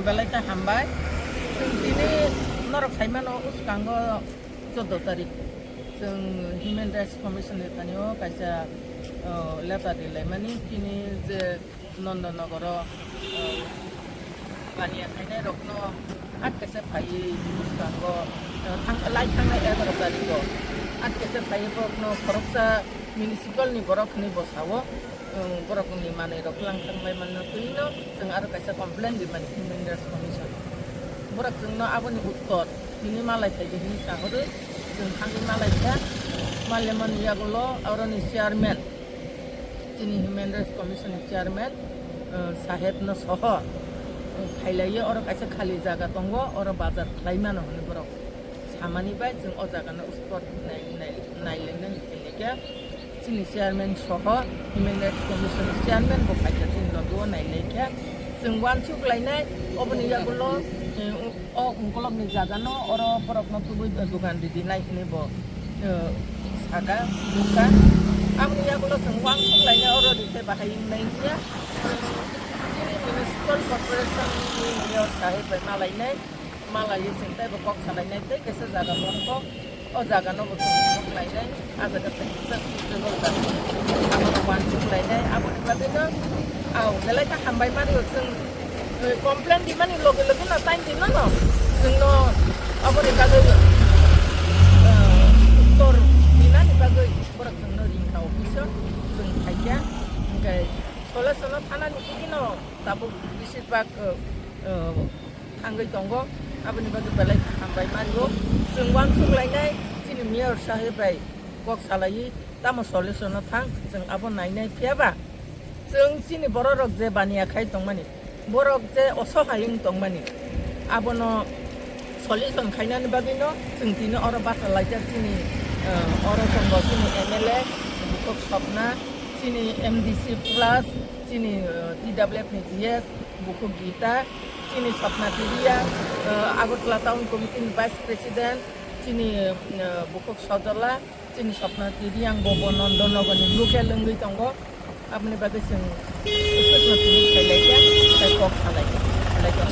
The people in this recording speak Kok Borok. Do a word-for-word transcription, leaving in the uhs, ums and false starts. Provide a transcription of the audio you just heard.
Belai ta hambai. Chwng tini norok saimano, uskango chordo tarik chwng Human Rights Commission ni thani o kaisa, uh, letter rilaimani, tini je Nondonogoro, uh, baniya khainai rokno atkesa phaiwi uskango, uh, thang-, lai thangnai egaroh tarikh o atkesa phaiwi borokno khoroksa municipal ni borok hinwi bwsao. Borokni manwi rok lang thangbai manna twi no chwng aro kaisa complain rimani Human Rights Commission. Borok chwngno aboni uttor tini malai phaidi hinwi sahorwi chwng thangwi malai kha. Maliamani yagulo aroni chairman, chini Human Rights Commission ni chairman, eh, saheb no soho, eh, phailaiwi oro kaisa khali jaga tongo, oro bazar khlai mano hinwi borok samani bai chwng o jaga no spot nai, nai, nailainani phailai kha. Chini chairman soho Human Rights Commission ni chairman bo phaikha chini logi o nailaikha. Chwng uansuk lainai oboni yagulo, eh, o ungkolog ni jaga no oro borok no tubui dugan ridi nai hinwi bo, eh, saka nukha. Aboni yagulo chwng uansuk lainai oro rikhe bahai wngnai hiya. Chini municipal corporation ni mayor sahib bai malainai. Malaiwi chwng teibo kok salainai tei kaisa jaga mongkho. O jaga no bo chwng kok lainai. A jaga tei kisa suitable jaga. Abo no uansuk lainai. Aboni bagwi no, au, belai kha hambai mani o chwng, eh, complain di mani loge loge no time di no no. Chwng no aboni bagwi, eh, uttor di nani bagwi borok chwng no ring kha office o. Chwng phaikha. Hwnkhe solution no thana ni twi no tabuk bisi bak, eh, eh, thangwi tongo, aboni bagwi belai kha hambai mani o. Chwng uansuk lainai chini mayor sahib bai kok salaiwi tamo solution no thang, chwng abo nainai. Phiya ba chwng chini borok rok je baniya khai tongmani, borok je osohai wng tongmani, abono solution khainani bagwi no chwng tini oro bacha laijak chini, eh, oro tongo chini M L A, bukhuk Sopna, chini M D C plus, chini, eh, T W F ni G S, bukhuk Gita, chini Sopna Tiriya, eh, Agartala Town Committee ni Vice President, chini, eh, bukhuk Sojola, chini Sopna Tiriya, ang bo, bo Nondonogor ni local wngwi tongo. Aboni bagwi chwng swkno tini khailai kha, tei kok salai kha, khailai kha.